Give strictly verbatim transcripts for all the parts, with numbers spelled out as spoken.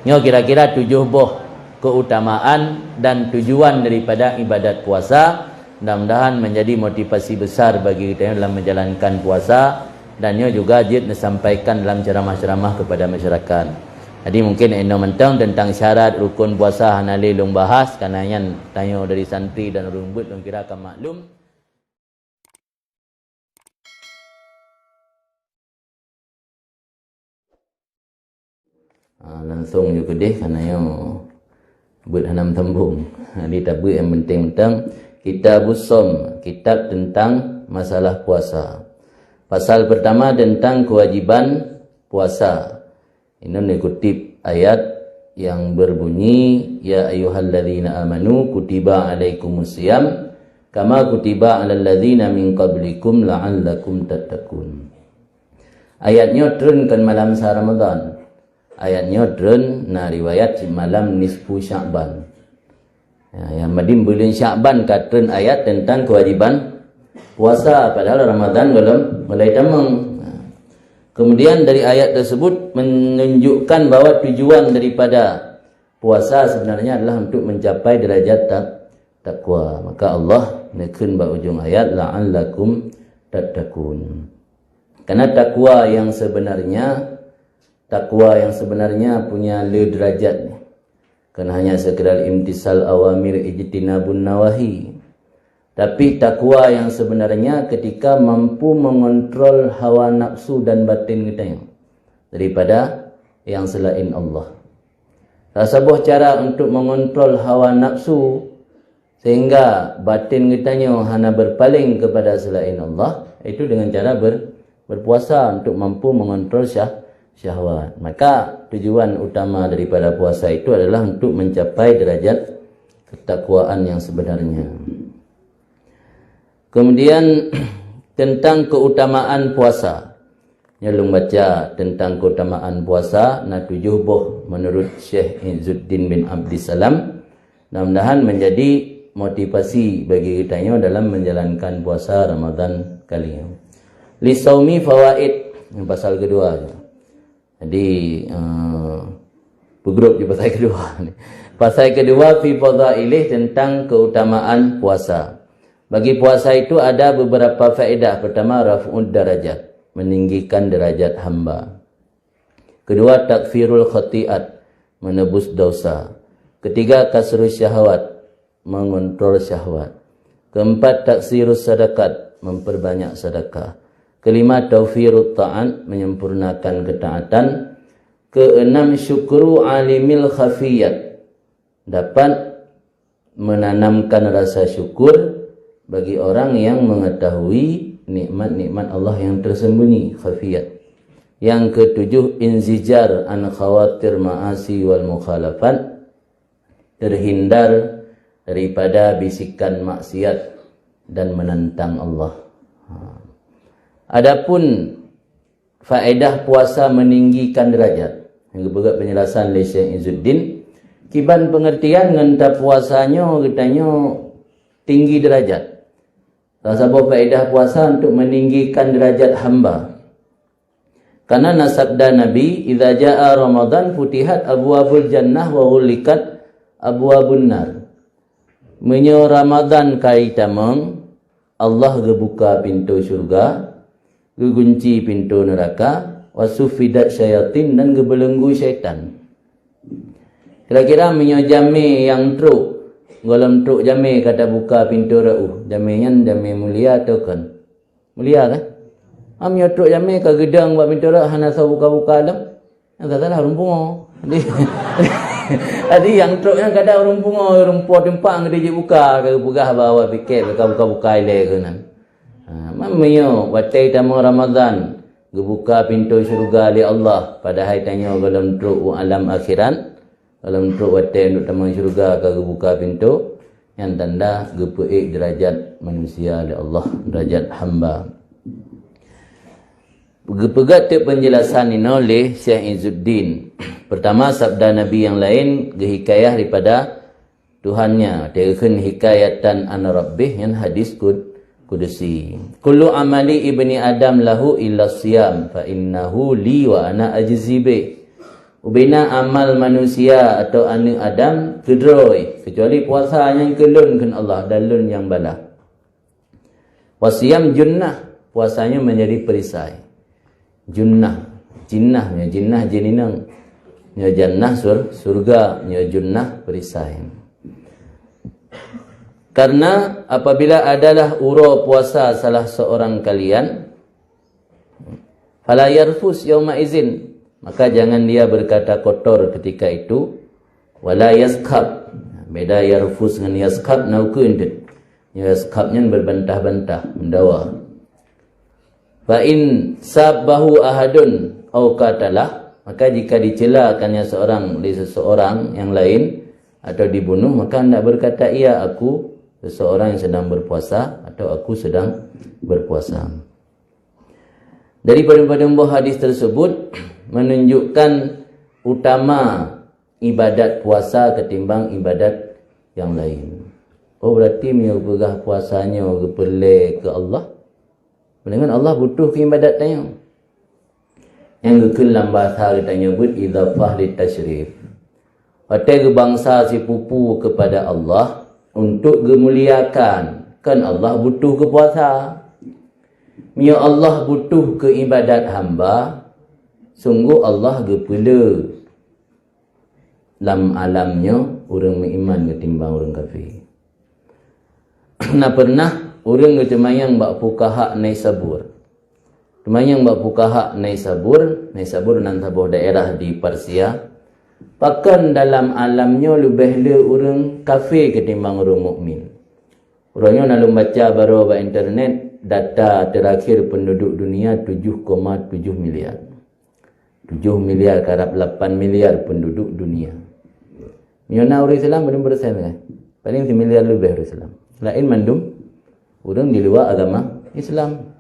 Nyoe kira-kira tujoh boh keutamaan dan tujuan daripada ibadat puasa. Mudah-mudahan menjadi motivasi besar bagi kita dalam menjalankan puasa, dan nyoe juga jeuet neusampaikan dalam ceramah-ceramah kepada masyarakat. Jadi mungkin inoe mantong tentang syarat rukun puasa hana lé lôn bahas, karena nyan tanyoe dari santri dan ureueng beuet lôn kira ka maklum. Ha, langsung ju keudeh, karena nyoe beuet hana meusambong. Jadi tabeuet nyang penting mantong, Kitabus Shaum, kitab tentang masalah puasa. Pasal pertama tentang kewajiban puasa. Inoe neukutip ayat yang berbunyi, "Ya ayyuhalladzina amanu kutiba alaikumus shiyam kama kutiba alal ladzina min qablikum la'allakum tattaqun." Ayat nyoe treun kon malam sa Ramadan. Ayat nyoe treun na riwayat cit malam nisfu Sya'ban. Ya, nyang madum buleuen Sya'ban ka treun ayat tentang kewajiban puasa, padahal Ramadan gohlom mulai tamong. Nah, kemudian dari ayat tersebut menunjukkan bahwa tujuan daripada puasa sebenarnya adalah untuk mencapai derajat tak-, takwa. Maka Allah neukheun bak ujong ayat, "La'allakum tattaqun." Karena takwa yang sebenarnya, takwa yang sebenarnya punya le derajat. Kon hanya sekedar imtisal awamir ijtinabun nawahi. Tapi takwa yang sebenarnya ketika mampu mengontrol hawa nafsu dan batin geutanyoe daripada yang selain Allah. Salah saboh cara untuk mengontrol hawa nafsu sehingga batin geutanyoe hana berpaling kepada selain Allah, itu dengan cara ber-, berpuasa untuk mampu mengontrol syah-, syahwat. Maka tujuan utama daripada puasa itu adalah untuk mencapai derajat ketakwaan yang sebenarnya. Kemudian tentang keutamaan puasa. Nyoe lôn baca tentang keutamaan puasa na tujoh boh menurut Syekh Izzuddin bin Abdissalam. Mudah-mudahan menjadi motivasi bagi geutanyoe dalam menjalankan puasa Ramadan kali nyoe. Li saumi fawaid, yang pasal kedua. Jadi, eh, peugrup di pasal kedua ni. Pasal kedua, fi fadhailih, tentang keutamaan puasa. Bagi puasa itu ada beberapa faedah. Pertama, raf'ud darajat, meninggikan derajat hamba. Kedua, takfirul khati'at, menebus dosa. Ketiga, kasrus syahwat, mengontrol syahwat. Keempat, taksirus sadaqat, memperbanyak sedekah. Kelima, taufirut ta'at, menyempurnakan ketaatan. Keenam, syukru alimil khafiyat, dapat menanamkan rasa syukur bagi orang yang mengetahui nikmat-nikmat Allah yang tersembunyi, khafiyat. Yang ketujuh, inzijar an khawatir ma'asi wal mukhalafat, terhindar daripada bisikan maksiat dan menentang Allah. Ha. Adapun faedah puasa meninggikan derajat, nyang geupeugah penjelasan lé Syekh Izzuddin, kiban pengertian ngon tapuasa nyoe geutanyoe tinggi derajat. Salah saboh faedah puasa untuk meninggikan derajat hamba. Karena na sabda Nabi, "Idza jaa Ramadan futihat abwabul jannah wa ghulliqat abwabun nar." Meunyoe Ramadan ka jitamong, Allah geubuka pintoe syeuruga, geugunci pintoe neuraka, wa suffidat syayatin, dan geubeulenggu syaitan. Kira-kira meunyoe jamé nyang trok, gohlom trok jamé ka tabuka pintoe reu'oh, jamé nyan jamé mulia atawa kon? Mulia kan? Am nyoe trok jamé ka geudong bak pintoe rot hana soe buka-buka lom. Nyang salah ureueng pungo. Jadi, jadi nyang trok nyan kadang ureueng pungo, ureueng po teumpat ngon dijak buka, ka geupeugah bak awak piké, ka buka-buka ilée keunan. Ha, meunyoe watée tamong Ramadan, geubuka pintoe syeuruga lé Allah, padahai tanyoe gohlom trok u alam akhirat, Gohlom trok watée untuk tamong syeuruga ka geubuka pintoe, nyan tanda geupeuék derajat manusia lé Allah, derajat hamba. Geupeugah teuk penjelasan inoe lé Syekh Izzuddin. Pertama, sabda Nabi nyang laén geuhikayah daripada Tuhannya, teukheun hikayatan an rabbih, nyan hadis kud-, kudusi. "Kullu amali ibni Adam lahu illa siyam, fa innahu li wa ana ajzi bih." Ubena amal manusia atau aneuëk Adam keudroe, keucuali puasa nyang keu lôn kheun Allah dan lôn nyang balah. Wasiyam junnah, puasanya menjadi perisai. Junnah, jinnah, nyoe jinnah jin inong. Nyoe jannah sur, surga, nyoe junnah perisai. Karena apabila adalah uroe puasa salah seorang kalian, fala yarfus yauma izin, maka jangan dia berkata kotor ketika itu, wala yaskhab. Beda yarfus ngon yaskhab na ukeue deuh. Yaskhab nyan berbantah-bantah, mendawa. Fa in sabbahu ahadun au qatalah, maka jika dicelakannya seorang oleh seseorang yang lain atau dibunuh, maka hendak berkata ia, "Aku seseorang yang sedang berpuasa," atau "Aku sedang berpuasa." Dari pada-pada buah hadis tersebut menunjukkan utama ibadat puasa ketimbang ibadat yang lain. Oh, berarti meunyoe peugah puasa nyoe geupeureulée keu Allah, Meunan Allah butuh keu ibadat tanyoe. Nyang geukheun lam bahasa geutanyoe beuet idhafah li tasyrif. Watée geubangsa sipupu kepada Allah untuk geumuliakan, kan Allah butuh keu puasa. Meunyoe Allah butuh keu ibadat hamba, sungguh Allah geupeule lam alam nyoe ureuëng meuiman geutimbang ureuëng kafé. Na pernah ureuëng geuteumayang bak fukaha Naisabur. Teumayang bak fukaha Naisabur, Naisabur nan saboh daerah di Persia. Pakon dalam alam nyoe leubeh le ureuëng kafé ketimbang ureuëng mukmin. Uroe nyoe na lôn baca baroe bak internet, data terakhir penduduk dunia tujuh koma tujuh miliar. Tujoh miliar karab lapan miliar penduduk dunia. Meunyoe na ureuëng Islam, berapa persen kan? Paling semiliar lebih ureuëng Islam. Laén mandum ureuëng di luar agama Islam.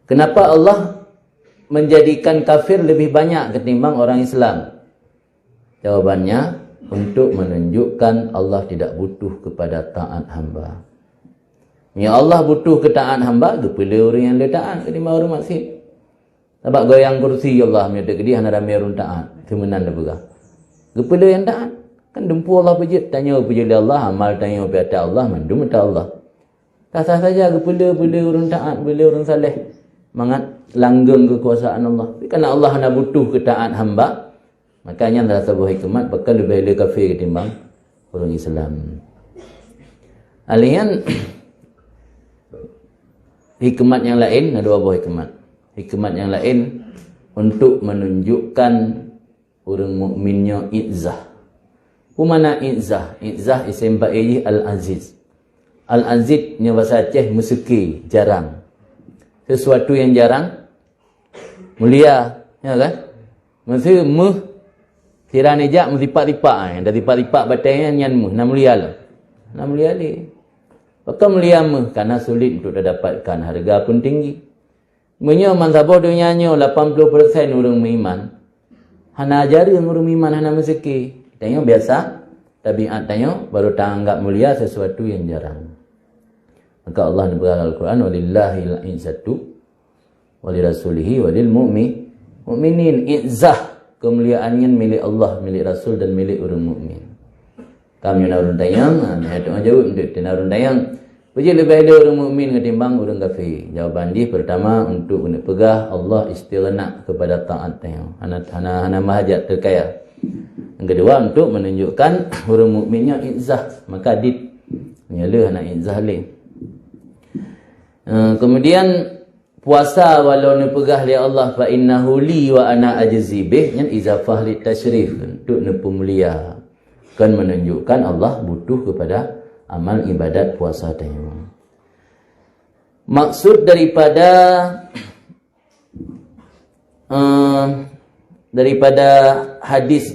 Kenapa Allah menjadikan kafir lebih banyak ketimbang orang Islam? Jawabannya, untuk menunjukkan Allah tidak butuh kepada taat hamba. Ya Allah butuh keu taat hamba, geupeule ureuëng nyang le taat ketimbang ureuëng maksiat. Sabab goyang kursi Allah meunyoe teuk keudeh hana ramé ureuëng taat, seumeunan neupeugah. Geupeule nyang taat. Kan dumpeue Allah peujeuet, tanyoe peujeuet lé Allah, amal tanyoe piata Allah, mandum ata Allah. Sah-sah saja geupeule-peule ureuëng taat, peule ureuëng saleh. Mangat langgeng keukuasaan Allah. Karena Allah hana butuh keu taat hamba, maka nyan salah saboh hikmat pakon leubeh le kafé ketimbang ureuëng Islam. Alian hikmat nyang laén, na dua boh hikmat. Hikmat nyang laén untuk menunjukkan ureuëng mukmin nyoe izzah. Peue makna izzah? Izzah isem fa'il jih Al-Aziz. Al-Aziz nyoe basa Aceh meuseuki, jarang. Sesuatu yang jarang mulia, ya kan? Meuseu meuh sira neujak meusipak-sipak, eh, dan sipak-sipak batée nyan, nyan meuh, na mulia lom. Na mulia lé. Pakon mulia meuh? Karena sulit untuk didapatkan, harga pun tinggi. Meunyoe man saboh donya nyoe lapan puluh persen ureuëng meuiman, hana jareueng ureuëng meuiman hana meuseuki. Tanyoe biasa, tabiat tanyoe baru taanggap mulia sesuatu yang jarang. Maka Allah neupeugah dalam Al-Quran, "Walillahil izzatu walirasulihi walil mu'mi-, mu'minin." Izzah, kemuliaan nyan milik Allah, milik Rasul dan milik ureuëng mukmin. Kamoe na ureuëng tanyong, ha, nyan teungoh jaweueb untuk teuh na ureuëng tanyong. Peue jih leubeh le ureuëng mukmin ketimbang ureuëng kafé? Jawaban jih, pertama, untuk neupeugah Allah istighna kepada taat tanyoe. Hana, hana, hana meuhajat keu kaya. Yang kedua, untuk menunjukkan ureuëng mukmin nyan izzah, maka dit. Nyoe le hana izzah lé. Eh, kemudian, puasa walau neupeugah lé Allah, "Fa innahu li wa ana ajzi bih," nyan izafah li tasyrif, untuk neupeumulia. Kan menunjukkan Allah butuh kepada amal ibadat puasa tanyoe. Maksud daripada, eh, daripada hadis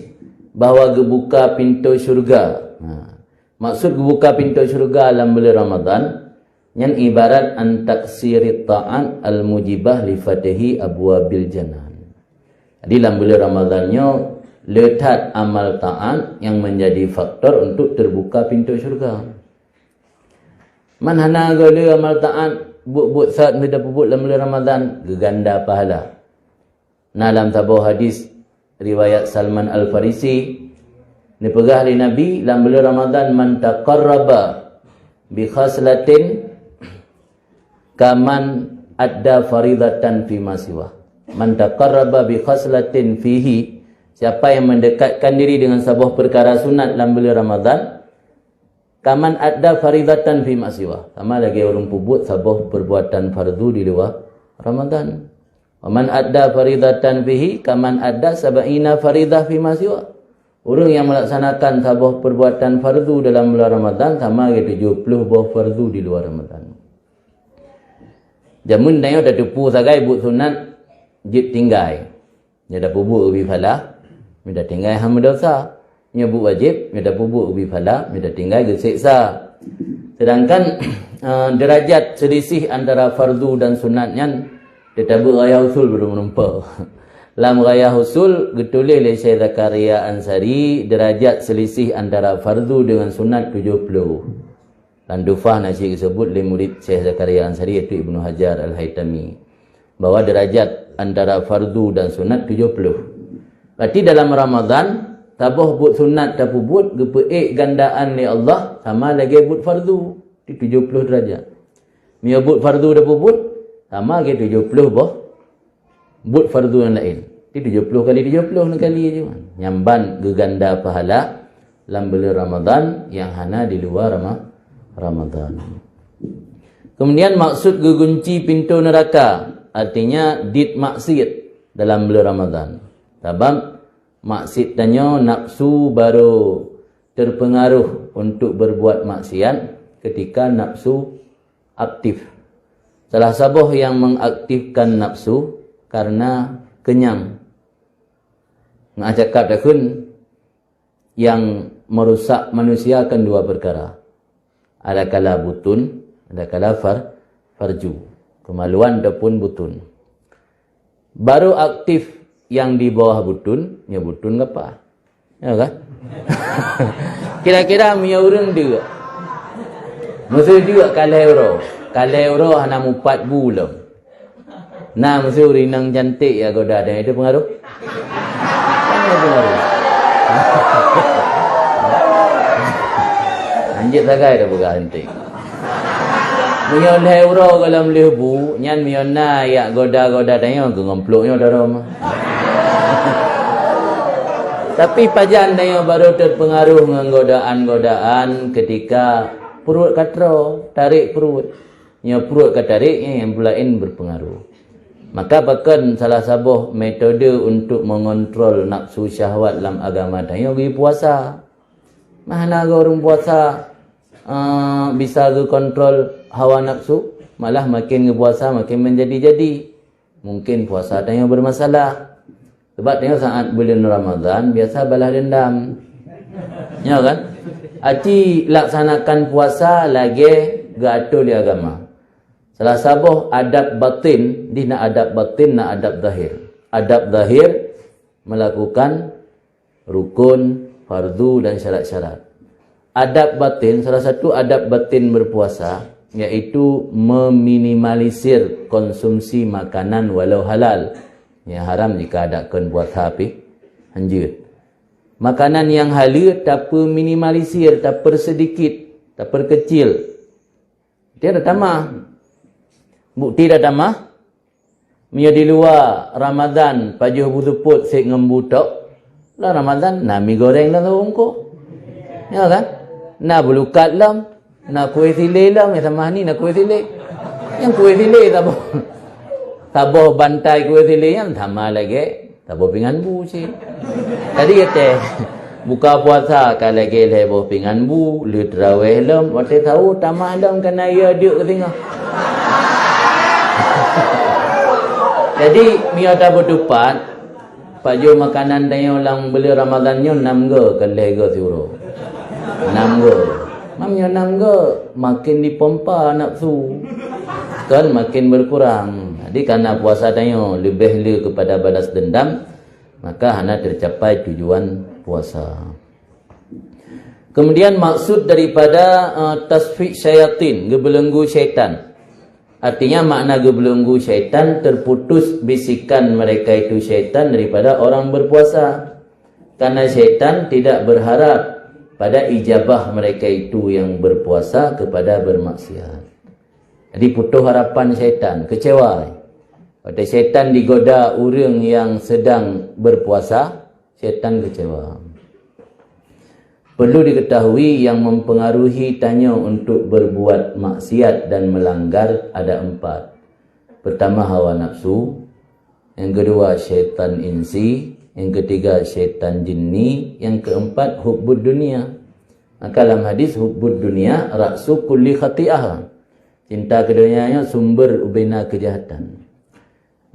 bahwa geubuka pintoe syurga. Nah, maksud geubuka pintoe syurga lam buleuen Ramadan, nyan ibarat an taksirit ta'at al-mujibah li fatihi abwabil janan. Jadi, lam buleuen Ramadan nyoe, le that amal taat nyang menjadi faktor untuk terbuka pintu syurga. Man hana goe le amal taat, buet-buet sat meuda peubuet lam buleuen Ramadan, geuganda pahala. Na lam saboh hadis, riwayat Salman Al-Farisi, neupeugah lé Nabi lam buleuen Ramadhan, "Man taqarraba bi khaslatin kaman adda faridatan fi ma siwa." "Man taqarraba bi khaslatin fihi," siapa yang mendekatkan diri dengan saboh perkara sunat lam buleuen Ramadhan, "kaman adda faridatan fi ma siwa," sama lagée ureuëng peubuet saboh perbuatan fardu di luwa Ramadhan. "Wa man adda faridatan fihi kaman adda sab'ina faridah fi ma siwa." Ureuëng yang melaksanakan saboh perbuatan fardu dalam bulan Ramadhan sama lagée tujoh ploh boh fardu di luwa Ramadhan. Jameun tanyoe tateupeue sagai buet sunat jeuet tinggai. Nyoe tapeubuet ubé phala, nyoe tatinggai hana meudosa. Nyoe buet wajéb, nyoe tapeubuet ubé phala, nyoe tatinggai geuseksa. Sedangkan, eh, derajat selisih antara fardu dan sunat nyan, teutabeuet ghayah usul baru meureumpok. Lam ghayah usul geutuléh lé Syekh Zakaria Ansari, derajat selisih antara fardu dengan sunat tujoh ploh. Lam Tuhfah na cit geuseubut lé murid Syekh Zakaria Ansari, yaitu Ibnu Hajar Al-Haitami, bahwa derajat antara fardu dan sunat tujoh ploh. Berarti dalam Ramadhan, saboh buet sunat tapeubuet geupeuék gandaan lé Allah sama lagée buet fardu, di tujoh ploh derajat. Meunyoe buet fardu tapeubuet, sama lagée tujoh ploh boh buet fardu nyang laén. Di tujoh ploh kali tujoh ploh neukali je. Nyan ban geuganda pahala lam buleuen Ramadhan nyang hana di luwa Rama-, Ramadhan. Kemudian maksud geugunci pintoe neuraka, artinya dit maksiet dalam buleuen Ramadhan. Sabab maksiet tanyoe nafsu baru terpengaruh untuk berbuat maksiat ketika nafsu aktif. Salah saboh yang mengaktifkan nafsu karena kenyang. Ngat cakap takheun yang merusak manusia kan dua perkara. Adakala butun, adakala far-, farju. Kemaluan ataupun butun. Baru aktif yang di bawah butun, nyoe butun gapa? Ya kan? Kira-kira meunyoe ureuëng deuk. Meuseu deuk ka lhée uroe. Ka lhée uroe hana mupat bu lom. Na meuseu ureuëng inong cantik ya goda dan itu pengaruh? Kan ada pengaruh. Lanjut sagai dah peugah cantik. Meunyoe lhée uroe goh lom lheueh bu, nyan meunyoe na yak goda-goda tanyoe keu ngon pluek nyoe darom. Tapi pajan tanyoe baru terpengaruh ngon godaan-godaan ketika pruet ka troe, tarek pruet. Nyoe pruet ka tarek, nyan nyang peulaén berpengaruh. Maka pakon salah saboh metode untuk mengontrol nafsu syahwat lam agama tanyoe geupuasa. Nah, hana ureuëng puasa, eh, bisa geukontrol hawa nafsu, malah makin geupuasa makin menjadi-jadi. Mungkin puasa tanyoe bermasalah. Sebab tanyoe saat bulan Ramadhan biasa balas dendam. Ya kan? Aci laksanakan puasa lagée geuatur lé agama. Salah saboh adab batin, di na adab batin, na adab zahir. Adab zahir melakukan rukun, fardu dan syarat-syarat. Adab batin, salah satu adab batin berpuasa yaitu meminimalisir konsumsi makanan walau halal. Yang haram jika ada kon puasa pih hanjeuet. Makanan yang halal tapeminimalisir, tapersedikit, taperkecil. Dia ada tamah. Bukti dah tamah. Meunyoe di luwa Ramadhan pajoh bu seupôt seb ngon bu tok, lam Ramadhan na mi goreng lam saboh bungkôh. Ya kan? Na bulukat lam, na kueh silé lam, ya sama ni na kueh silé. Nyang kueh silé saboh. Saboh bantai kueh silé nyan sama lagée saboh pingan bu cit. Jadi ya teh, buka puasa ka lagée lhée boh pingan bu, le teurawéh lom, watée sahur tamah lom kana ya deuk singoh. Jadi meunyoe tabeutupat, pajoh makanan tanyoe lam buleuen Ramadhan nyoe nam go ka lhée go siuroe. Nam go. Mam nyoe nam go makin dipompa nafsu. Kan makin berkurang. Jadi karena puasa tanyoe lebih le kepada balas dendam, maka hana tercapai tujuan puasa. Kemudian maksud daripada, eh, tasfik syayatin, geubelenggu syaitan. Artinya, makna geubelenggu syaitan, terputus bisikan mereka itu syaitan daripada orang berpuasa. Karena syaitan tidak berharap pada ijabah mereka itu yang berpuasa kepada bermaksiat. Jadi, putus harapan syaitan, kecewa. Pada syaitan digoda ureuëng yang sedang berpuasa, syaitan kecewa. Perlu diketahui, yang mempengaruhi tanyoe untuk berbuat maksiat dan melanggar ada empat. Pertama, hawa nafsu. Yang kedua, syaitan insi. Yang ketiga, syaitan jinni. Yang keempat, hubbud dunia. Maka lam hadis, hubbud dunia ra'su kulli khati'ah. Cinta keu donya nyoe sumber ubena kejahatan.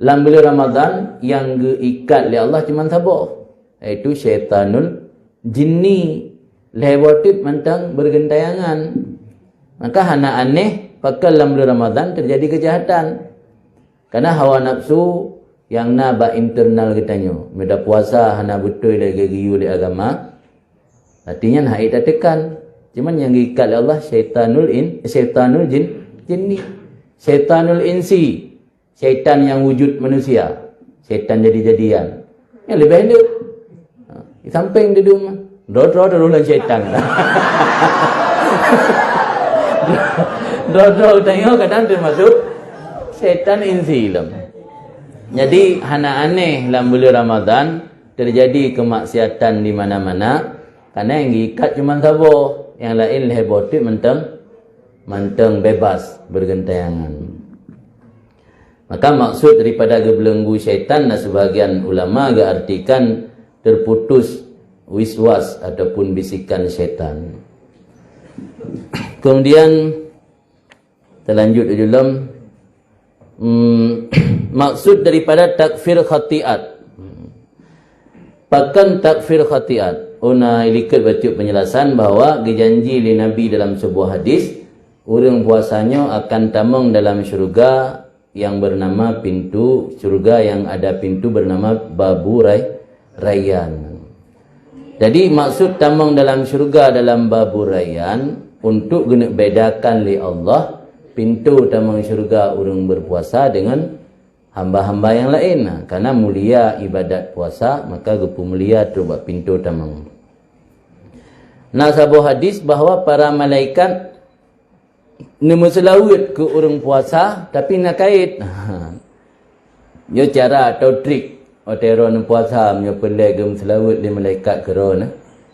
Lam buleuen Ramadhan nyang geuikat lé Allah cuma saboh, yaitu syaitanul jinni, lhée boh teuk mantong bergentayangan. Maka hana aneh pakon lam buleuen Ramadhan teujadi keujahatan. Karena hawa nafsu nyang na bak internal geutanyoe. Meunyoe puasa hana beutôi lagée geuyue lé agama, artinya hana ék tatekan. Cuman nyang geuikat lé Allah syaitanul in, syaitanul jin, jinni. Syaitanul insi. Syaitan nyang wujud manusia, syaitan jadi-jadian. Nyang leubeh endeuk. Ha, di samping di dum. Droe-droe terus lom syaitan. Droe-droe tanyoe kadang termasuk syaitan insi lom. Jadi, hana aneh lam buleuen Ramadhan terjadi kemaksiatan di mana-mana, karena nyang geuikat cuma saboh, nyang laén lhée boh teuk mantong, mantong bebas bergentayangan. Maka maksud daripada geubelenggu syaitan, na sebahagian ulama geuartikan terputus wiswas ataupun bisikan syaitan. Kemudian, terlanjut ulôn, hmm, maksud daripada takfir khatiat. Pakon takfir khatiat? Oh, na ilikot bacut penjelasan bahwa geujanji lé Nabi dalam sebuah hadis, ureuëng puasa nyoe akan tamong dalam syeuruga yang bernama pintu, syeuruga yang ada pintu bernama Babu Ray-, Rayyan. Jadi, maksud tamong dalam syeuruga dalam Babu Rayyan untuk geuneuk bedakan lé Allah pintu tamong syeuruga ureuëng berpuasa dengan hamba-hamba nyang laén. Nah, karena mulia ibadat puasa, maka geupeumulia trok bak pintoe tamong. Na saboh hadis bahwa para malaikat neumeuseulaweuet keu ureuëng puasa, tapi na kait. Nyoe cara atau trik. Watée droeneuh puasa, meunyoe peureulée geumeuseulaweuet lé malaikat keu droeneuh.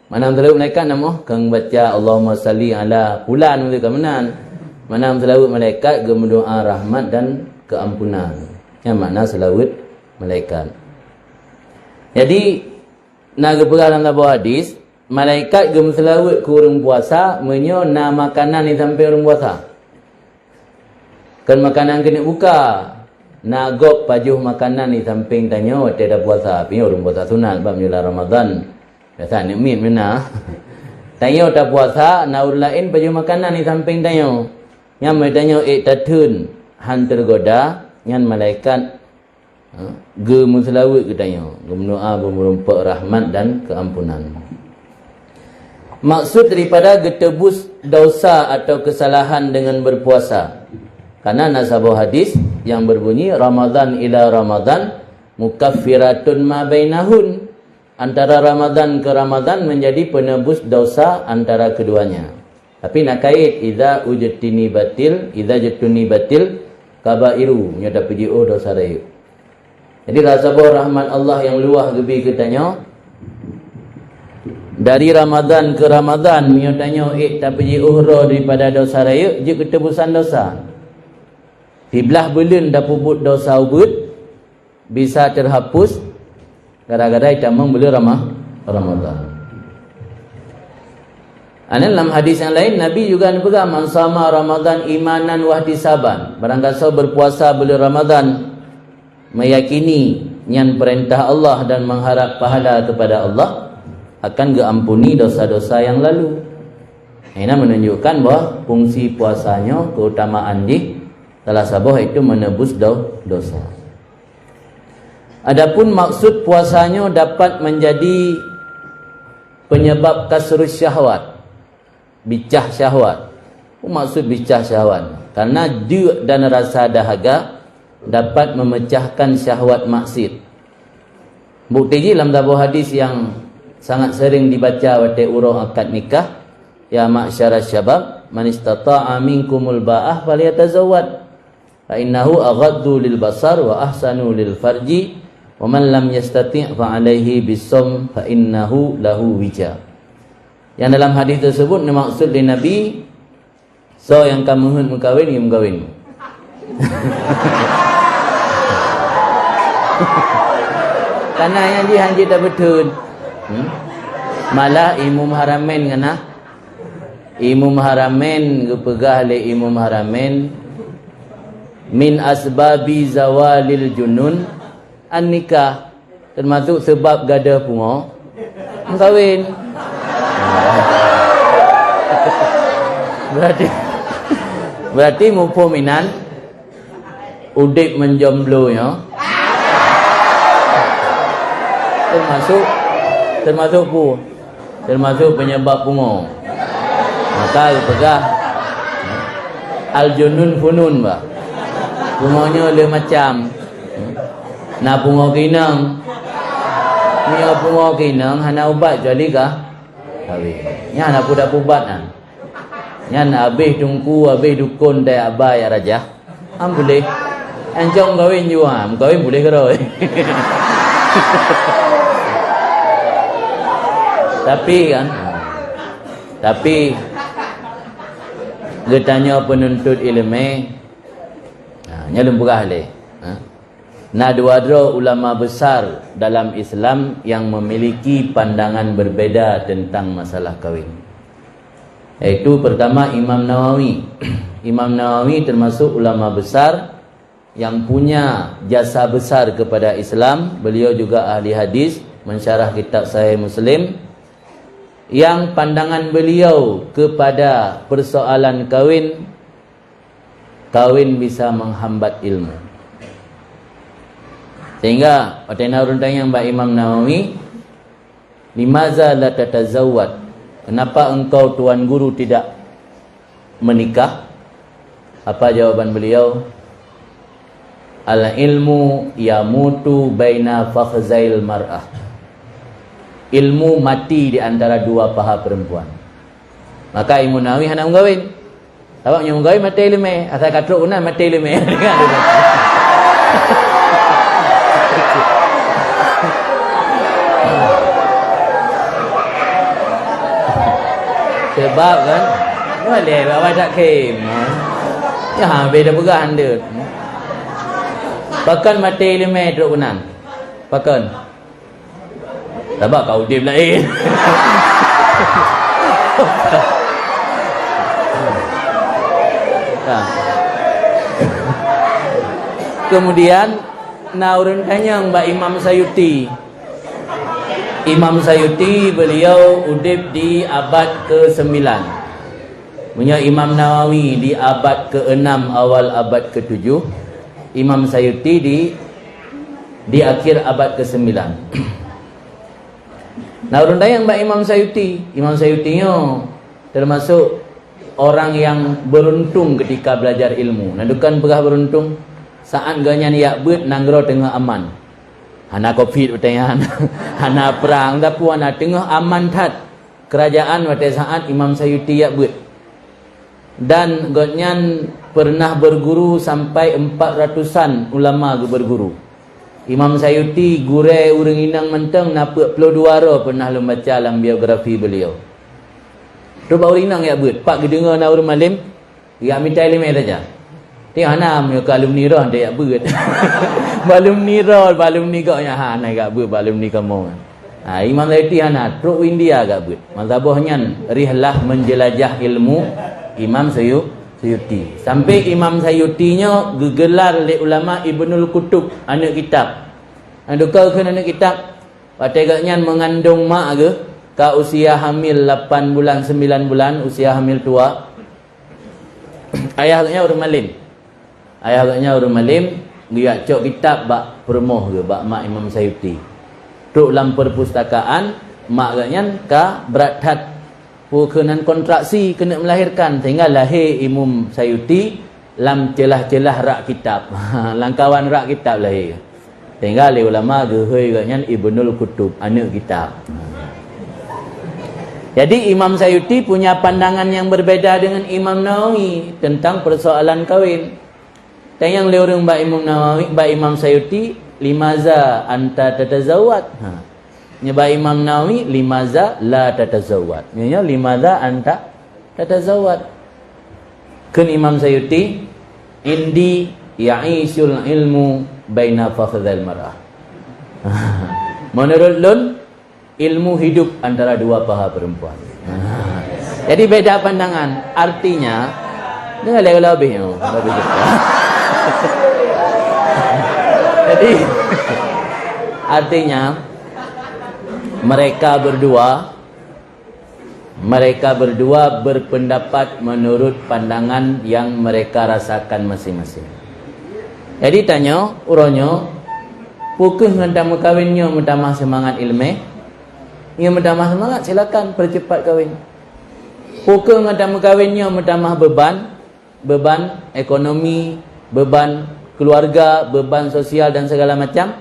Mana meuseulaweuet malaikat na moh? Keu baca Allahumma salli ala fulan, meuseulaweuet ka meunan. Mana meuseulaweuet malaikat geumeudoá rahmat dan keuampunan. Nyan makna seulaweuet malaikat. Jadi, na geupeugah lam saboh hadis, malaikat geumeuseulaweuet keu ureuëng puasa meunyoe na makanan di sampéng ureuëng puasa. Kon makanan keuneuk buka. Na gob pajoh makanan di sampéng tanyoe watée tapuasa, tapi nyoe ureuëng puasa sunat, bak meunyoe lam Ramadhan. Biasa aneuk miet meunan. Tanyoe tapuasa, na ureuëng laén pajoh makanan di sampéng tanyoe. Nyan meunyoe tanyoe ék tatheun, han teugoda, nyan malaikat, ha, geumeuseulaweuet geutanyoe, geumeudoá, geumeurumpok rahmat dan keuampunan. Maksud daripada geuteubeus dosa atau kesalahan dengan berpuasa. Karena na saboh hadis yang berbunyi, "Ramadan ila Ramadan mukaffiratun ma bainahun." Antara Ramadan ke Ramadan menjadi penebus dosa antara keduanya. Tapi na kait, "Idza ujtunibatil, idza jtunibatil kabairu," nyoe tapeujiôh dosa rayeuk. Jadi, rasa boh rahmat Allah nyang luwah geubi keu tanyoe. Dari Ramadan ke Ramadan, meunyoe tanyoe ék tapeujiôh droe daripada dosa rayeuk, jeuet keu teubusan dosa. Siblaih buleuen tapeubuet dosa ubeut, bisa terhapus gara-gara tamong buleuen Rama-, Ramadan. Aneuk lam hadis nyang laén, Nabi juga neupeugah, "Man sama Ramadan imanan wahtisaban." Barang gasoe berpuasa buleuen Ramadan, meyakini nyan perintah Allah dan mengharap pahala kepada Allah, akan geuampuni dosa-dosa yang lalu. Ini menunjukkan bahwa fungsi puasa nyoe, keutamaan jih, salah saboh itu menebus do-, dosa. Adapun maksud puasa nyoe dapat menjadi penyebab kasrus syahwat, bicah syahwat. Maksud bicah syahwat, Karena jeuet dan rasa dahaga dapat memecahkan syahwat maksiat. Bukti jih lam saboh hadis nyang sangat sering dibaca watée uroe akad nikah, "Ya ma'syaras syabab, man istata'a minkumul ba'ah falyatazawwaj, fa innahu aghaddu lil basar wa ahsanu lil farji, wa man lam yastati' fa alaihi bisawm fa innahu lahu wija." Yang dalam hadis tersebut dimaksud lé Nabi, soe nyang ka meuheuet meukawen, ya meukawen. Karena nyang jih hanjeuet tabeuteun. Hmm? Malah Imum Haramain ngon na. Imum Haramain geupeugah lé Imum Haramain, "Min asbabi zawalil junun an-nikah." Teumasuk seubab gadôh pungo, meukawen. Berarti, berarti muphom inan udeb meujomblo nyoe teumasuk, teumasuk pu-, teumasuk penyebab pungo. Maka geupeugah, al-junun funun, bah. Pungo nyoe lheueh macam. Na pungo keuinong. Meunyoe pungo keuinong hana ubat kecuali ka kawin. Nyan hana peue ubat nyan. Nyan habéh teungku, habéh dukon dayah aba ya raja. Am boleh. Ancong kawin jua, kawin boleh keurôi. Tapi kan, tapi geutanyoe penuntut ileumé, ha, nyoe lôn peugah lé. Ha? Na dua droe ulama besar dalam Islam yang memiliki pandangan berbeda tentang masalah kawin. Yaitu pertama Imam Nawawi. Imam Nawawi termasuk ulama besar yang punya jasa besar kepada Islam. Beliau juga ahli hadis, mensyarah kitab Sahih Muslim. Yang pandangan beliau kepada persoalan kawin, kawin bisa menghambat ilmu. Sehingga watée na ureuëng tanyong bak Imam Nawawi, "Limaza la tatazawwaj? Kenapa engkau tuan guru tidak menikah?" Apa jawaban beliau? "Al-ilmu yamutu baina fakhzail mar'ah." Ilmu mati di antara dua paha perempuan. Maka Imam Nawawi hana meukawen. Sabab nyang meukawen maté ileumé, asai ka trok unan maté ileumé. Sebab kan, boleh bak badak khém. Ya, habéh dah peugah anda. Pakon maté ileumé trok unan? Pakon? Sabab ka udeb laén. Nah. Kemudian na ureuëng tanyong bak Imam Sayuti. Imam Sayuti beliau udeb di abad kesembilan. Meunyoe Imam Nawawi di abad keenam awal abad ketujuh, Imam Sayuti di, di akhir abad kesembilan. Nah, ureuëng tanyong bak Imam Sayuti. Imam Sayuti nyoe termasuk orang yang beruntung ketika belajar ilmu. Nah, bukan peugah beruntung, saat gobnyan jak beuet nanggroe teungoh aman. Hana covid watée nyan, hana prang, tapi hana, teungoh aman that. Kerajaan watée saat Imam Sayuti jak beuet. Dan gobnyan pernah berguru sampai empat ratusan ulama geuberguru. Imam Sayuti gurée ureuëng inong mantong na peuet ploh dua droe pernah lôn baca lam biografi beliau. Trok bak ureuëng inong jak beuet, pat geudeungoe na ureuëng malem, jak mita ileumé saja. Tiang hana meunyoe keu alumni roh han jak beuet. Bak alumni roh, bak alumni gobnyan hana jak beuet, bak alumni kamoe. Ha, Imam Sayuti hana, trok u India jak beuet. Masa boh nyan rihlah menjelajah ilmu Imam Sayu-, Sayuti. Sampai Imam Sayuti nyoe geugelar lé ulama Ibnul Kutub, aneuëk kitab. Nyang teuka kheun aneuëk kitab, watée gobnyan meungandong mak geuh, ka usia hamil lapan bulan, sembilan bulan, usia hamil tua. Ayah geuhnyan ureuëng malem. Ayah geuhnyan ureuëng malem, geujak cok kitab bak peurumoh geuh, bak mak Imam Sayuti. Trok lam perpustakaan, mak geuhnyan ka brat that. Peue keunan kontraksi keuneuk melahirkan, sehingga lahé Imam Sayuti lam ceulah-ceulah rak kitab. Lam kawan rak kitab lahé. Tinggai lé ulama geuhôi gobnyan Ibnul Qutub, aneuk kitab. Jadi Imam Sayuti punya pandangan yang berbeda dengan Imam Nawawi tentang persoalan kawin. Tanyong lé ureuëng bak Imam Nawawi, bak Imam Sayuti, "Limaza anta tatazawwaj?" Ha. Nyoe bak Imam Nawawi, "Limaza la tatazawwaj?" Nyoe, nyoe, "Limaza anta tatazawwaj?" Kheun Imam Sayuti, "Indi ya'isyul ilmu baina fakhdzal mar'ah." Menurut lôn, ilmu hidup antara dua paha perempuan. Jadi beda pandangan. Artinya, dengar lagi lebih, oh, lebih dekat. Jadi, artinya, mereka berdua, mereka berdua berpendapat menurut pandangan yang mereka rasakan masing-masing. Jadi tanyoe, uroe nyoe, peu kheueh ngon tameukawen nyoe meutamah seumangat ileumèe? Nyoe meutamah seumangat, silakan percepat kawin. Peu kheueh ngon tameukawen nyoe meutamah beuban, beuban ekonomi, beuban keluarga, beuban sosial dan segala macam?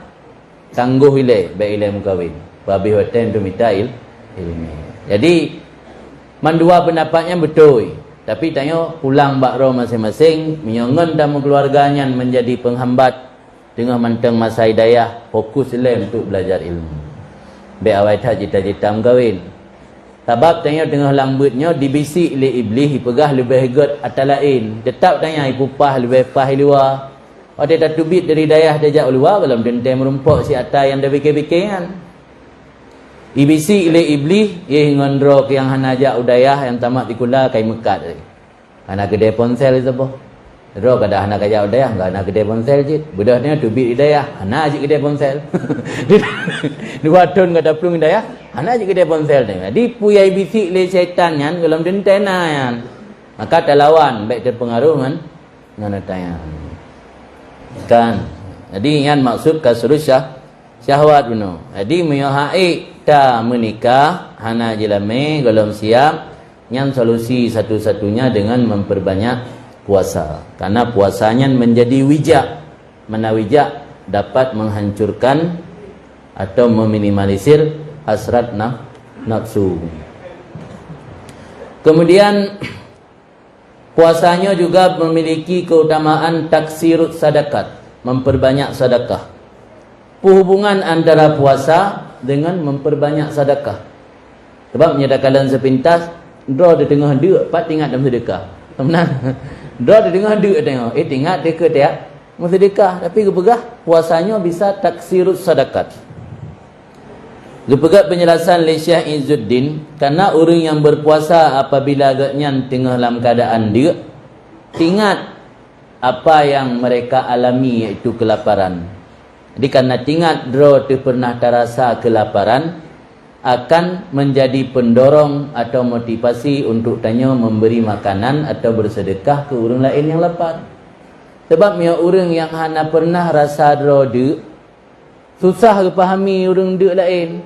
Tanggoh ilèe, bèk ilèe meukawen. Peuhabéh watèe untuk mita il-, ileumèe. Jadi, mandua peundapat nyan beutôi. Tapi tanyoe pulang bak droe maséng-maséng, meunyoe ngon tameukeuluarga nyan menjadi penghambat, teungoh mantong masa hidayah, fokus ilèe untuk belajar ilmu. Bèk awai that cita-cita meukawen. Sabab tanyoe teungoh lam beuet nyoe dibisik lé Iblih, ipeugah leubeh gèt ata laén. Teutap tanyoe ipupah leubeh paih luwa. Watèe tateubiet dari dayah tajak u luwa, gohlom teuntèe meurumpok si ata nyang tabike-bike nyan. Ibisik lé Iblih, "Yeh ngon droe nyang hana jak u dayah nyang tamat sikula kai meukat." Hana keudè ponsel saboh. Droe kadang hana kajak u dayah, hana keudè ponsel cit. Beudôh nyan teubiet di dayah, hana cit keudè ponsel. Dua thon ka taplueng di dayah, hana cit keudè ponsel. Jadi, peue nyang ibisik lé syaitan nyan, gohlom teuntèe na nyan. Maka talawan, bèk teupeungaruh ngon ngon ata nyan. Kan? Jadi, nyan maksud kasrus syah-, syahwat bunoe. Jadi, meunyoe hak ék tameunikah, hana jilamé, gohlom siap, nyan solusi satu-satunya dengan memperbanyak puasa. Karena puasa nyan menjadi wijak. Mana wijak dapat menghancurkan atau meminimalisir hasrat naf-, nafsu. Kemudian, puasa nyoe juga memiliki keutamaan taksirus sadaqat, memperbanyak sedekah. Peue hubungan antara puasa dengan memperbanyak sedekah? Sebab nyoe takalon sepintas, droe di teungoh deuk, pat teuingat lam sedekah. Meunan. Droe di teungoh deuk teuingat, eh, teuingat teuka tiak meusedekah, tapi geupeugah puasa nyoe bisa taksirus sadaqat. Geupeugah penjelasan lé Syekh Izzuddin, karena ureuëng nyang berpuasa apabila gobnyan teungoh lam keadaan deuk, teuingat apa yang mereka alami, yaitu kelaparan. Jadi, karena teuingat droe teuh pernah tarasa kelaparan, akan menjadi pendorong atau motivasi untuk tanyoe memberi makanan atau bersedekah ke ureuëng laén nyang lapar. Sebab meunyoe ureuëng nyang hana pernah rasa droe deuk, susah geupahami ureuëng deuk laén.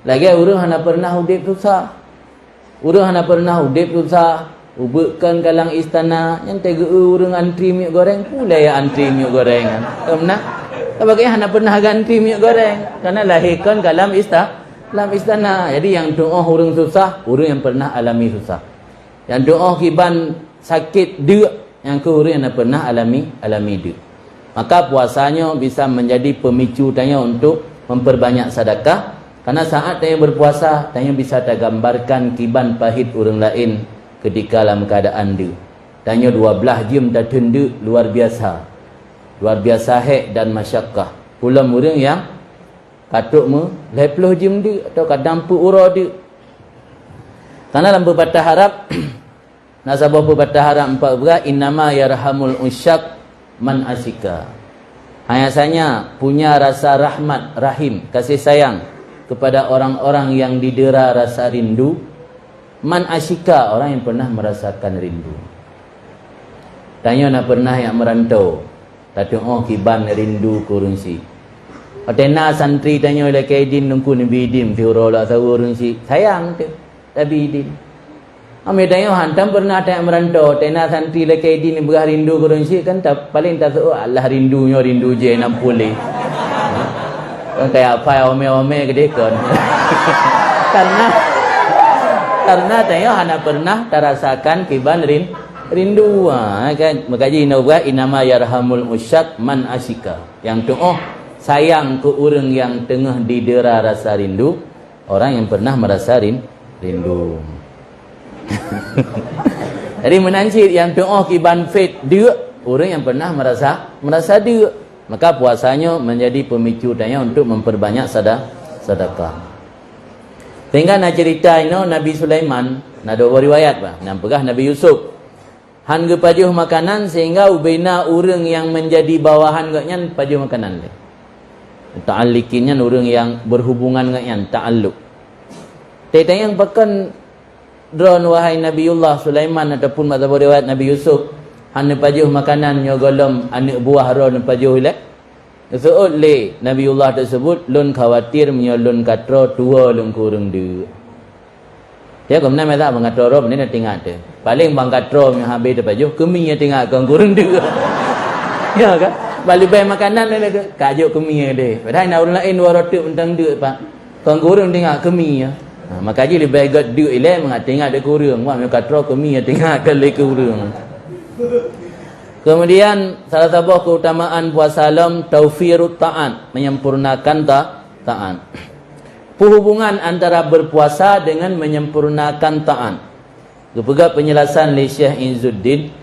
Lagèe ureuëng hana pernah udép susah. Ureuëng hana pernah udép susah, ubeut kon ka lam istana, nyan teugeue ureuëng antri minyeuk goreng, pulai antri minyeuk goreng nyan. Ka meunan? Sabab gobnyan hana pernah gantri minyeuk goreng, karena lahé kon ka lam ista-, lam istana. Jadi, nyang tuoh ureuëng susah, ureuëng nyang pernah alami susah. Nyang tuoh kiban sakét deuk, nyang kheueh ureuëng nyang pernah alami, alami deuk. Maka puasa nyoe bisa menjadi pemicu tanyoe untuk memperbanyak sedekah, karena saat tanyoe berpuasa, tanyoe bisa tagambarkan kiban pahit ureuëng laén ketika lam keadaan deuk. Tanyoe dua blaih jeuem tateun deuk luar biasa. Luar biasa hék dan masyakkah. Peulom ureuëng nyang ka trok meu lhèe ploh jeuem deuk atau kadang peuet uroe deuk. Karena lam pepatah Arab, na saboh pepatah Arab empat beugah, "Innama yarhamul usyaq man asyika." Hanya saja punya rasa rahmat, rahim, kasih sayang kepada orang-orang yang didera rasa rindu, man asyika, orang yang pernah merasakan rindu. Tanyoe na pernah nyang merantau, tatuoh kiban rindu keu ureuëng syiek. Watèe na santri tanyoe lakèe idin Teungku neubi idin, siuroe lak saweue ureuëng syiek, sayang teuh tabi idin. Amé tanyoe hantom pernah tajak meurantô, teuh na santri lakée di neubeugah rindu keu ureuëng syik kan, ta-, paléng taseuôt, "Alah rindu nyoe rindu jih nam puléh." Kan kaya apai omé-omé keudeh kon. Karena, karena tanyoe hana pernah tarasakan kiban rin-, rindu. Ha, kan? Maka jih inoe buat, "Innama yarhamul musyaq man asyika." Nyang tuoh sayang keu ureuëng nyang teungoh didera rasa rindu, orang yang pernah merasa rin-, rindu. Jadi meunan cit nyang tuoh kiban fit deuk, ureuëng yang pernah merasa, merasa deuk. Maka puasa nyoe menjadi pemicu tanyoe untuk memperbanyak sada-, sedekah. Sehingga na cerita inoe Nabi Sulaiman, na dua boh riwayat bah, nyang peugah Nabi Yusuf. Han geupajoh makanan sehingga ubena ureuëng nyang menjadi bawahan gobnyan pajoh makanan lé. Muta'alliqin nyan ureuëng nyang berhubungan ngon nyan, ta'alluq. Teuh tanyong pakon droeneuh wahai Nabiullah Sulaiman ataupun bak saboh riwayat Nabi Yusuf, han neupajoh makanan nyoe gohlom aneuëk buah droeneuh pajoh ilée? Geuseuôt lé Nabiullah tersebut, "Lôn khawatir meunyoe lôn ka troe tuwoe lôn keu ureuëng deuk." Ya, keunan masa bangat troe, meunan na tingat teuh. Paléng bangat troe meunyoe habéh teupajoh, keumie tingat kon keu ureuëng deuk. Ya kan? Bak leubeh makanan lé, ka jok keumie deh. Padahai na ureuëng laén dua roh teuk mantong deuk, Pak. Kon keu ureuëng tingat keumie. Ha, maka jih leubeh gét deuk ilée mangat tingat deuk keu ureuëng. Wah, meunyoe ka troe keumie tingat kon lé keu ureuëng. Kemudian, salah saboh keutamaan puasa lom taufirut taat, menyempurnakan ta-, taat. Apa hubungan antara berpuasa dengan menyempurnakan taat? Geupeugah penjelasan lé Syekh Izzuddin,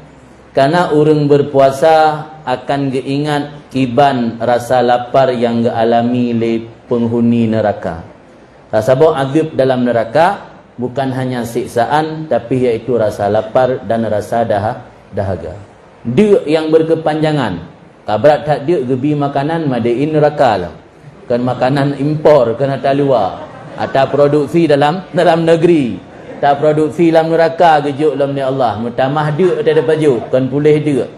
karena ureuëng berpuasa akan geuingat kiban rasa lapar nyang geualami lé penghuni neuraka. Rasa boh azab dalam neuraka bukan hanya siksaan, tapi yaitu rasa lapar dan rasa daha-, dahaga. Deuk nyang berkepanjangan, ka brat that deuk geubi makanan made in neuraka lom. Kon makanan impor, kon ata luwa. Ata produksi dalam, dalam negeri. Ta produksi lam neuraka geujok lom lé Allah. Meutamah deuk watée tapajoh, kon puléh deuk.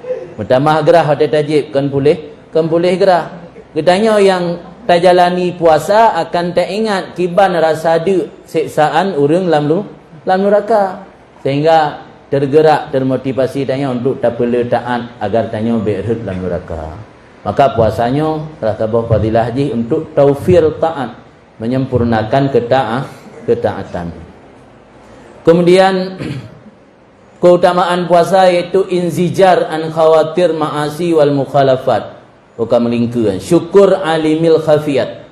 Meutamah grah watée tajieb, kon puléh, kon puléh grah. Geutanyoe nyang tajalani puasa akan taingat kiban rasa deuk siksaan ureuëng lam lu-, lam neuraka. Sehingga tergerak, termotivasi tanyoe untuk tapeulé taat agar tanyoe bék rhot lam neuraka. Maka puasa nyoe salah saboh fadilah jih untuk taufir taat, menyempurnakan keta-, ketaatan. Kemudian, keutamaan puasa yaitu inzijar an khawatir ma'asi wal mukhalafat. Bukan melingkeu, syukur alimil khafiyat.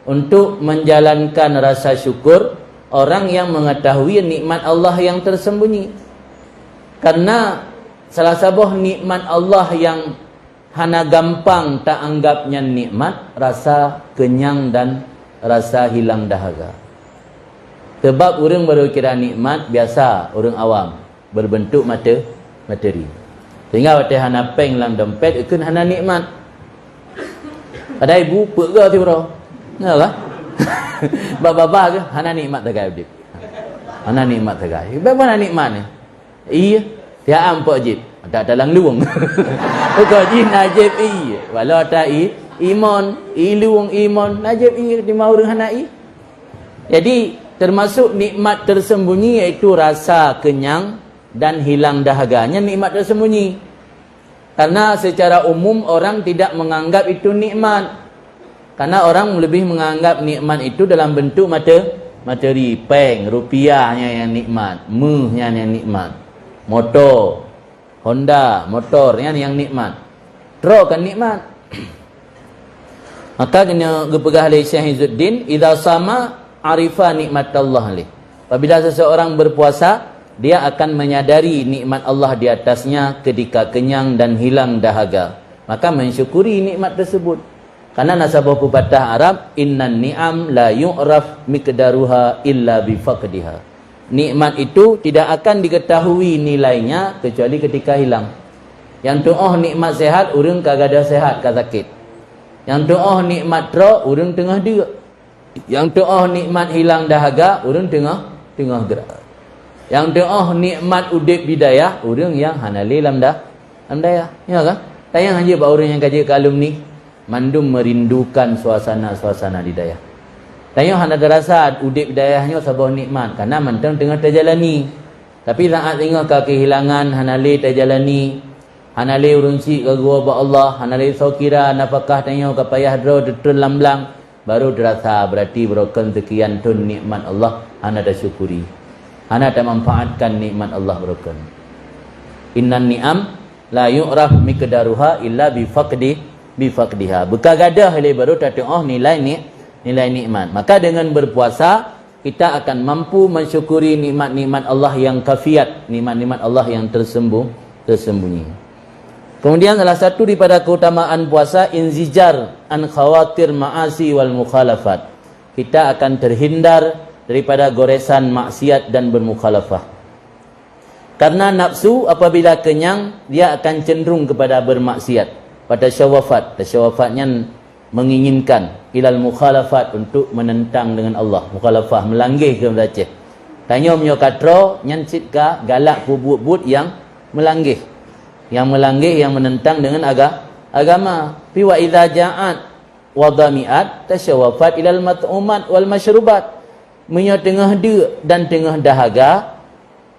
Untuk menjalankan rasa syukur orang yang mengetahui nikmat Allah yang tersembunyi. Karena salah saboh nikmat Allah yang hana gampang taanggap nyan nikmat, rasa kenyang dan rasa hilang dahaga. Sebab ureuëng baru kira nikmat biasa, ureuëng awam, berbentuk mate-, materi. Sehingga watée hana péng lam dompet, ikheun hana nikmat. Padahai bu peuet gah siuroe. Nyoe lah. Bak babah geuh hana nikmat sagai udeb. Hana nikmat sagai. Bagaimana nikmat ni? Iya, tiap ampok jib. Tak dalam luwung. Pokok jih na jib iya. Walau tak i, imon, i luwung imon, na jib iya di ma ureuëng hana i. Jadi, termasuk nikmat tersembunyi yaitu rasa kenyang dan hilang dahaga. Nyan nikmat tersembunyi. Karena secara umum orang tidak menganggap itu nikmat. Karena orang lebih menganggap nikmat itu dalam bentuk mate-, materi, péng, rupiah nyan yang nikmat, meuh nyan yang nikmat, moto, Honda, motor, nyan yang nikmat. Droe kan nikmat. Maka kena geupeugah lé Syekh Izzuddin, "Idza sama arifa nikmatallah lih." Apabila seseorang berpuasa, dia akan menyadari nikmat Allah di atasnya ketika kenyang dan hilang dahaga, maka mensyukuri nikmat tersebut. Karena na saboh pepatah Arab, "Innan ni'am la yu'raf miqdaruha illa bifaqdiha." Nikmat itu tidak akan diketahui nilainya kecuali ketika hilang. Nyang tuoh nikmat sehat, ureuëng ka gadôh sehat, ka sakét. Nyang tuoh nikmat droe, ureuëng teungoh deuk. Nyang tuoh nikmat hilang dahaga, ureuëng teungoh, teungoh grah. Nyang tuoh nikmat udeb di dayah, ureuëng nyang hana lé lam da-, lam dayah. Ya kan? Tanyong aja bak ureuëng nyang ka jeuet keu alumni, mandum merindukan suasana-suasana di dayah. Tanyoe hana terasa udeb di dayah nyoe saboh nikmat, karena mantong teungoh terjalani. Tapi saát singoh ka keuhilangan, hana lé tajalani, hana lé ureuëng syiek ka geuwoe bak Allah, hana lé soe kira nafakah tanyoe ka payah droe teutreun lam blang, baru teurasa berarti barokon seukian thon nikmat Allah hana tasyukuri, hana tamanfaatkan nikmat Allah barokon. Innan ni'am la yu'raf miqdaruha illa bi faqdi, bi faqdiha. Beuka gadôh lé baru tateuoh nilai ni, nilai nikmat. Maka dengan berpuasa, kita akan mampu mensyukuri nikmat-nikmat Allah yang khafiat, nikmat-nikmat Allah yang tersembung-, tersembunyi. Kemudian salah satu daripada keutamaan puasa, inzijar an khawatir ma'asi wal mukhalafat. Kita akan terhindar daripada goresan maksiat dan bermukhalafah. Karena nafsu apabila kenyang, dia akan cenderung kepada bermaksiat. Pada syawafat, syawafat nyan menginginkan, ilal mukhalafat, untuk menentang dengan Allah. Mukhalafah, meulangge keu bahasa Aceh. Tanyoe meunyoe ka troe, nyan cit ka galak peubuet-buet nyang meulangge. Nyang meulangge, nyang menentang dengan aga-, agama. Tapi wa idza ja'at wa dhami'at tasyawafat ilal mat'umat wal masyrubat. Meunyoe teungoh deuk dan teungoh dahaga,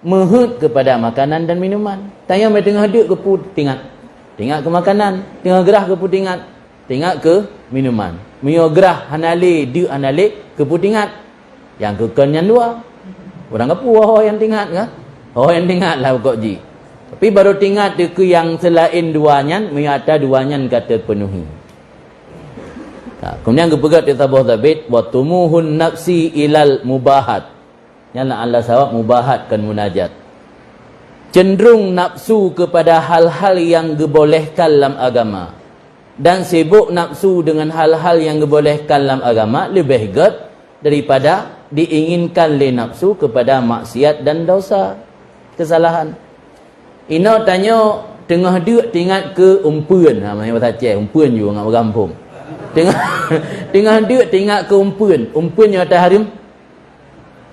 meuheuet keupada makanan dan minuman. Tanyoe meunyoe teungoh deuk keupeue teuingat? Teuingat keu makanan. Teungoh grah keupeue teuingat? Teuingat keu minuman. Meunyoe grah hana lé, deuk hana lé, keupeue teuingat? Nyang keu kon nyan dua. Ureuëng keupeue ho nyang teuingat kan? Ho nyang teuingat lah pokok jih. Tapi baru teuingat keu nyang seulaén dua nyan, meunyoe ata dua nyan ka teupenuhi. Nah, kemudian geupeugah di saboh sabit, wa tumuhun nafsi ilal mubahat. Nyan Allah sawab mubahat, kon munajat. Cenderung nafsu kepada hal-hal yang geubolehkan lam agama. Dan sibuk nafsu dengan hal-hal yang geubolehkan lam agama lebih gét daripada diinginkan lé nafsu kepada maksiat dan dosa, kesalahan. Inoe tanyoe teungoh deuk teuingat keu umpeuen. Ha, meunan bahasa Aceh, umpeuen ju ngat gampông. Teungoh, teungoh deuk teuingat keu umpeuen. Umpeuen nyoe ata hareuem?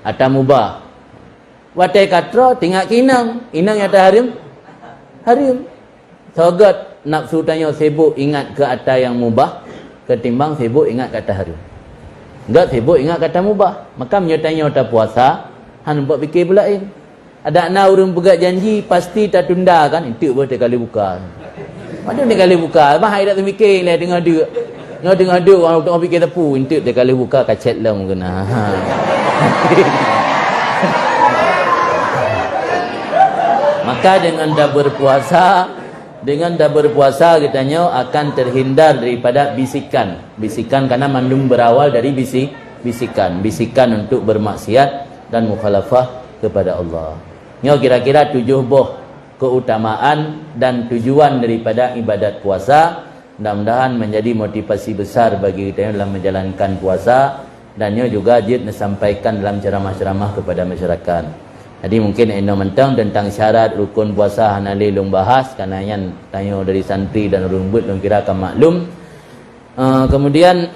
Ata mubah. Watée ka troe teuingat keu inong. Inong nyoe ata hareuem? Hareuem. Soe gét nafsu tanyoe sibuk ingat keu ata nyang mubah ketimbang sibuk ingat keu ata hareuem. Gét sibuk ingat keu ata mubah. Maka meunyoe tanyoe tapuasa, hana bak pike peulaén. Adak na ureuëng peugah janji pasti tatunda kan, enteuk beuh teuka lheueh buka. Padahai teuka lheueh buka, bah hai dak teumike lé teungoh deuk. Nyoe teungoh deuk, ureuëng teungoh pike teupeu, enteuk teuka lheueh buka kacét lom keunan. Ha. Maka dengan dah berpuasa, dengan dah berpuasa, kita nyoe akan terhindar daripada bisikan. Bisikan karena mandum berawal dari bisi-, bisikan. Bisikan untuk bermaksiat dan mukhalafah kepada Allah. Nyoe kira-kira tujuh boh keutamaan dan tujuan daripada ibadat puasa. Mudah-mudahan menjadi motivasi besar bagi kita dalam menjalankan puasa dan nyoe juga jeuet neusampaikan dalam ceramah-ceramah kepada masyarakat. Jadi mungkin inoe mantong tentang syarat rukun puasa hana lé lôn bahas, karena nyan tanyoe dari santri dan ureuëng buet lôn kira ka maklum. Eh, kemudian,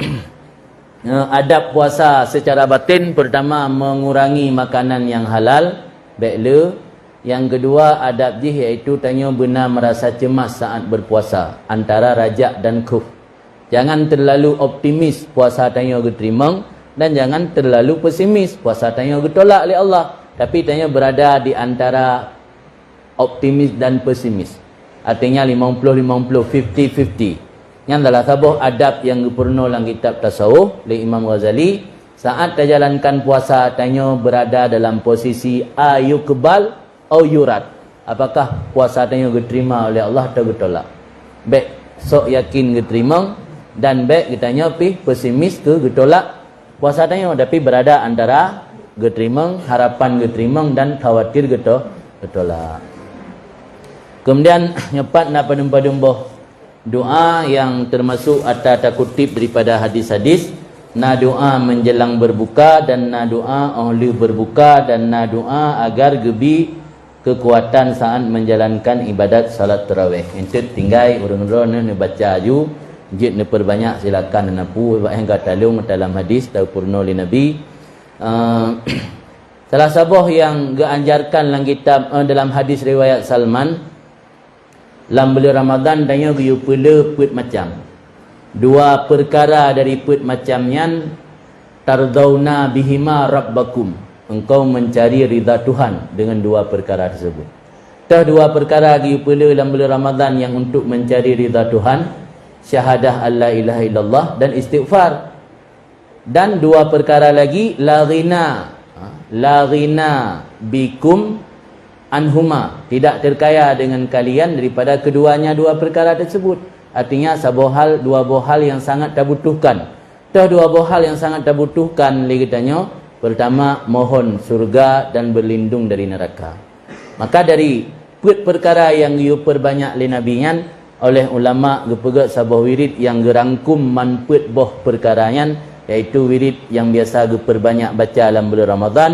Eh, adab puasa secara batin, pertama, mengurangi makanan yang halal, bék le. Yang kedua, adab jih iaitu tanyoe beuna merasa cemas saat berpuasa, antara rajak dan khauf. Jangan terlalu optimis puasa tanyoe geuteurimong, dan jangan terlalu pesimis puasa tanyoe geutolak lé Allah. Tapi tanyoe berada di antara optimis dan pesimis. Artinya lima puluh lima puluh, fifty fifty. Nyan adalah saboh adab nyang geupeurunoe lam kitab tasawuf lé Imam Ghazali. Saat tajalankan puasa, tanyoe berada dalam posisi ayukbal au yurad. Apakah puasa tanyoe geuterima oleh Allah atau geutolak? Bék sok yakin geuteurimong dan bék geutanyoe pih pesimis keu geutolak puasa tanyoe, tapi berada antara geuteurimong, harapan geuteurimong dan khawatir geuto-, geutolak. Kemudian, nyoe pat na padum-padum boh doa nyang termasuk ata takutip daripada hadis-hadis. Na doa menjelang berbuka dan na doa óh lheueh berbuka dan na doa agar geubi keukuatan saat menjalankan ibadat salat tarawih. Enteuk tinggai ureuëng droeneuh neubaca aju, jeuet neupeurbanyak silakan, neupeue bak nyang ka taleueng dalam hadis teupeureunoe lé Nabi. Eh, salah saboh nyang geuanjarkan lam kitab, eh, dalam hadis riwayat Salman, lam buleuen Ramadhan tanyoe geuyue peule peuet macam. Dua peukara dari peuet macam nyan, tardhauna bihima rabbakum. engkau mencari ridha Tuhan dengan dua perkara tersebut. Toh dua perkara geuyue peuleueh lam buleuen Ramadhan nyang untuk mencari ridha Tuhan, syahadah an la ilaha illallah dan istighfar. Dan dua perkara lagi, la ghina, ha, la ghina bikum anhuma, tidak terkaya dengan kalian daripada keduanya dua perkara tersebut. Artinya, saboh hal, dua boh hal yang sangat tabutuhkan. Toh dua boh hal yang sangat tabutuhkan lé geutanyoe, pertama, mohon syurga dan berlindung dari neraka. Maka dari peuet peukara nyang geuyue peurbanyak lé Nabi nyan, oleh ulama geupeugét saboh wirid nyang geurangkum man peuet boh peukara nyan, yaitu wirid nyang biasa geupeurbanyak baca lam buleuen Ramadhan,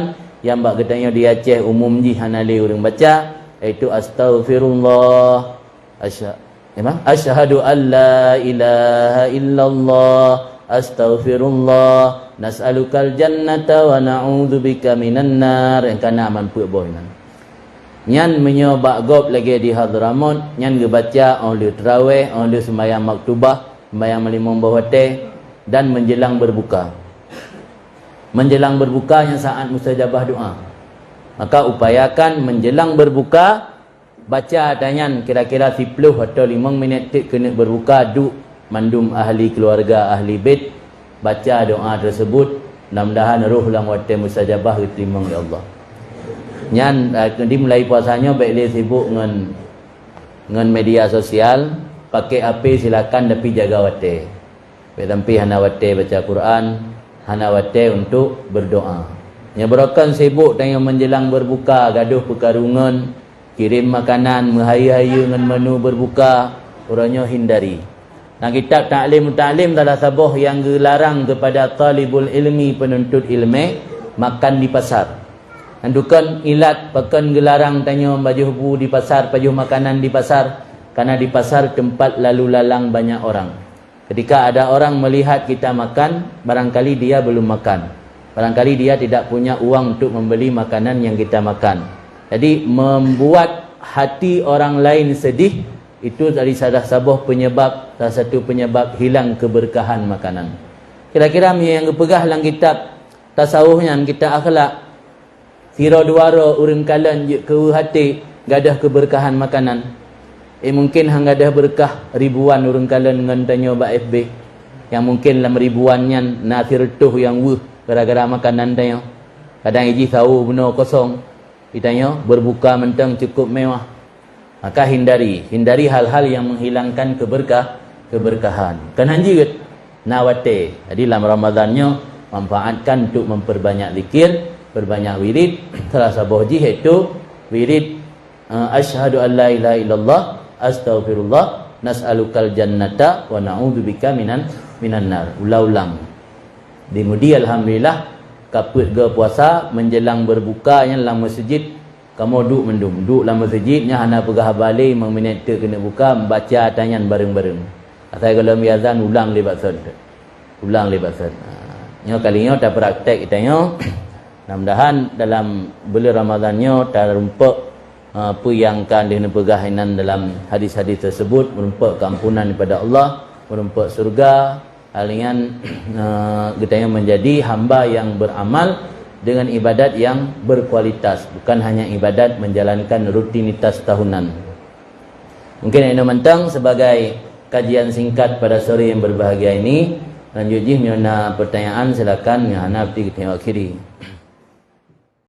nyang bak geutanyoe di Aceh umum jih hana lé ureuëng baca, yaitu astaghfirullah, asya-, ya, Bang? Asyhadu an la ilaha illallah, astaghfirullah, nas'alukal jannata wa na'udzubika minan nar. Nyang kana man peuet boh nyan. Nyan meunyoe bak gob lagée di Hadramaut, nyan geubaca óh lheueh teurawéh, óh lheueh seumayang maktubah, seumayang meulimong boh watée, dan menjelang berbuka. Menjelang berbuka nyan saat mustajabah doa. Maka upayakan menjelang berbuka, baca ata nyan kira-kira siploh atau limong minét teuk keuneuk berbuka, duek mandum ahli keluarga, ahli bait, baca doa tersebut, mudah-mudahan roh lam watée mustajabah geuteurimong lé Allah. Nyan, eh, di mulai puasa nyoe bék lé sibuk ngon, ngon media sosial, pakai H P silakan tapi jaga watée. Bék sampai hana watée baca Quran, hana watée untuk berdoa. Nyang beurokon sibuk tanyoe menjelang berbuka, gadoh peukarungon, kirim makanan, meuhayeue-hayeue ngon menu berbuka, uroe nyoe hindari. Lam kitab Ta'lim Muta'allim salah saboh nyang geularang kepada talibul ilmi, penuntut ilmu, makan di pasar. Nyan dukon ilat pakon geularang tanyoe pajoh bu di pasar, pajoh makanan di pasar, karena di pasar tempat lalu lalang banyak orang. Ketika ada orang melihat kita makan, barangkali dia belum makan. Barangkali dia tidak punya uang untuk membeli makanan yang kita makan. Jadi, membuat hati orang lain sedih, itu dari salah saboh penyebab, salah satu penyebab hilang keberkahan makanan. Kira-kira mi nyang geupeugah lam kitab tasawuf nyan, kitab akhlak, sidroe dua droe ureuëng kalon jeuet keu até gadoh keubeurkahan makanan. Eh, mungken han gadoh beurkah ribuan ureuëng kalon ngon tanyoe bak F B. Nyang mungken lam ribuan nyan na sireutôh nyang weueh gara-gara makanan tanyoe. Kadang ijih sawoe bunoe kosong, di tanyoe berbuka mantong cukup mewah. Maka hindari, hindari hal-hal yang menghilangkan keberkah, keberkahan. Kon han jeuet, na watée. Jadi lam Ramadhan nyoe manfaatkan untuk memperbanyak zikir, perbanyak wirid. Salah saboh jih yaitu wirid, eh, asyhadu an la ilaha illallah, astaghfirullah, nas'alukal jannata wa na'udzubika minan, minan nar. Ulang-ulang. Di mudi alhamdulillah, ka peuet goe puasa menjelang berbuka nyan lam masjid. Kamoe duek mandum, duek lam masjid nyan hana peugah haba lé, limong minét teuk keuneuk buka, baca ata nyan bareng-bareng. Asai gohlom azan ulang lé bak sot. Ulang lé bak sot. Ha, nyoe kali nyoe tapraktek geutanyoe. Mudah-mudahan dalam buleuen Ramadhan nyoe tarumpok, ha, peue nyang ka lheueh neupeugah inan dalam hadis-hadis tersebut, meureumpok keampunan daripada Allah, meureumpok syurga, Hal nyan, eh, geutanyoe menjadi hamba yang beramal dengan ibadat yang berkualitas, bukan hanya ibadat menjalankan rutinitas tahunan. Mungkin inoe mantong sebagai kajian singkat pada sore yang berbahagia ini. Lanjut jih, meunyoe na pertanyaan, silakan, meunyoe hana, berarti geutanyoe akhiri.